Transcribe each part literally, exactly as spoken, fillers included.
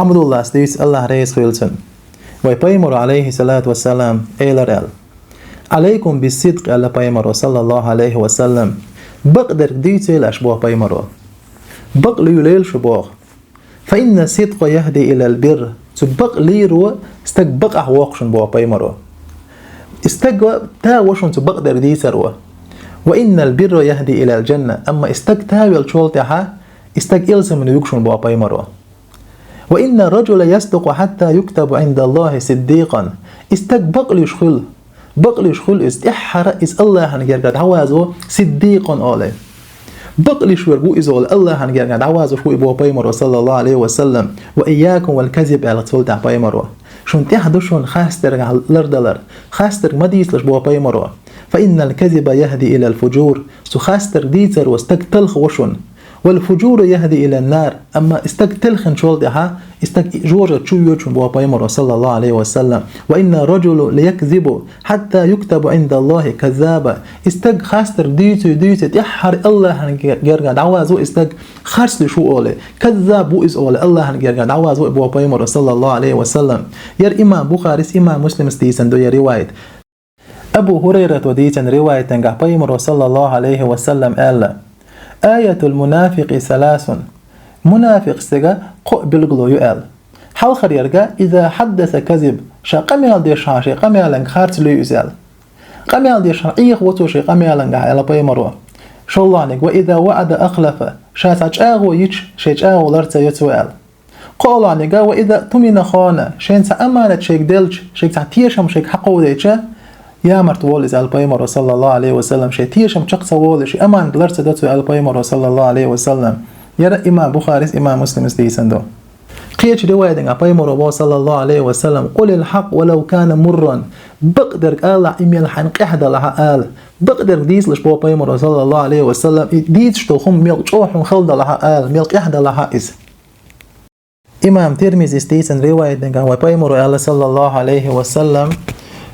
Абдуллас дуьйцу, АллахӀ реза хуьлда цунна, вай Пайхамаро, Ӏалайхи салату вассалам, элира аьлла: «Ӏалайкум бис-сидкъ», — аьлла Пайхамаро, саллаллаху Ӏалайхи ва саллам. «Бакъдерг дийцийла аш», — боху Пайхамаро. «Бакъ луьйлийла шу», — боху. «Фа инна сидкъа яхӀди илал бирр». Цу бакъ лийро стаг бакъахь воккху шуна, боху Пайхамаро. И стаг та во шуна цу бакъдерг дийцаро. «Ва иннал бирра яхӀди илал джанна». Амма и стаг та веллачул тӀаьхьа, и стаг ялсамане вуьгу шуна, боху Пайхамаро. «Ва инна раджула ясдукъу хьатта юктаба Ӏиндаллахи сиддикъан». И стаг бакълуьйш хуьлу. Бакълуьйш хуьлу иза, тӀаьххьара иза АллахӀан гергара дӀавазо сиддикъан олий. Бакълуьйш верг ву иза олий, АллахӀан гергара дӀавазош ву и, боху Пайхамаро, саллаллаху Ӏалайхи ва саллам. «Ва ийякум вал казиб», — аьлла цул тӀаьхьа Пайхамаро. «Шуна тӀехь ду шуна хастаргахь лардалар, хастарг ма дийцалаш», — боху Пайхамаро. «Фа иннал казиба яхӀди илал фуджур». Цу хастарг дийцаро стаг талхаво шуна. «Вал фуджуру яхӀди илан нар». Амма и стаг телхинчул тӀаьхьа, и стаг жожагӀате чу воьду шуна, боху Пайхамаро, саллаллаху Ӏалайхи ва саллам. «Ва инна раджула лаякзибу хьатта юктаба Ӏиндаллахи каззаба». И стаг хастарг дуьйций, дуьйций, тӀаьххьара АллахӀан гергара дӀавазо и стаг харцлуьйш ву олий. Каззаб ву иза олий, АллахӀан гергара дӀавазо, боху Пайхамаро, саллаллаху Ӏалайхи ва саллам. Яра имам Бухарис, имам Муслимас дийцина ду я ривайат. Абу ХӀурайрата дийцина риваятангахь Пайхамаро, саллаллаху Ӏалайхи ва саллам, аьлла: «Аятул мунафикъи саласун». Мунафикъ стеган кхо билгало ю аьлла. Хьалхара ерг: «Иза хьаддаса казиб». Ша къамел дешахь, шен къамелан харц луьй иза аьлла. Къамел дешахь, Ӏехаво цо шен къамелангахь, аьлла Пайхамаро. ШолгӀаниг: «Ва иза ваӀада ахлафа». Ша цхьа чӀагӀо йича, шен чӀагӀо лар ца йо цо аьлла. КхоалгӀаниг: «Ва иза тумина хана», шен цхьа аманат шега делча, шега цхьа тешам шега хьакховдийча, ямарта волу иза, аьлла Пайхамаро, саллаллаху Ӏалайхи ва саллам, шен тешам чекх ца волуш, и аманат лар ца до цо, аьлла Пайхамаро, саллаллаху Ӏалайхи ва саллам. Яра имам Бухарис, имам Муслимас дийцина ду. Кхечу риваятангахь Пайхамаро боху, саллаллаху Ӏалайхи ва саллам: «Къулил хьакъ ва лав кана мурран». Бакъдерг алахь, и мел хьайна къаьхьа далахьа ала. Бакъдерг дийцалаш, боху Пайхамаро, саллаллаху Ӏалайхи ва саллам, и дийцаш долу хӀума мел чӀогӀа хьуна хала далахьа ала, мел къаьхьа далахьа иза. Имам Тирмизис дийцина риваятангахь вай Пайхамаро аьлла, саллаллаху Ӏалайхи ва саллам: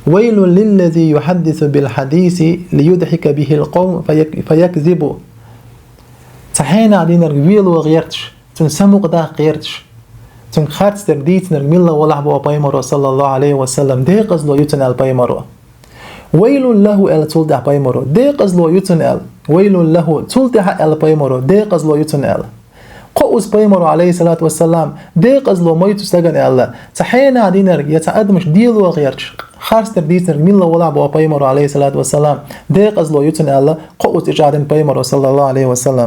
«Вайлун лиллази юхьаддису бил хьадиси лиюдхьика бихил къавм фаякзибу». Цхьа хьенех динарг вело гӀерташ, цунна самукъадаккха гӀерташ, цуьнга харцдерг дийцинарг милла валахь, боху Пайхамаро, саллаллаху Ӏалайхи ва саллам, декъазло ю цунна, аьлла Пайхамаро. «Вайлун лаху», — аьлла цул тӀаьхьа Пайхамаро. Декъазло ю цунна аьлла. «Вайлун лаху», цул тӀаьхьа аьлла Пайхамаро: «Декъазло ю цунна», — аьлла. Кхоъ уза Пайхамаро, Ӏалайхиссалату вассалам, декъазло ма ю цу стагана аьлла. Цхьа хьенех динарг я цхьа адамаш дело гӀерташ, харцдерг дийцинарг милла валахь, боху Пайхамаро, Ӏалайхиссалату вассалам, декъазло ю цунна аьлла, кхоъ уза тӀечӀагӀдина Пайхамаро, саллаллаху Ӏалайхи ва саллам.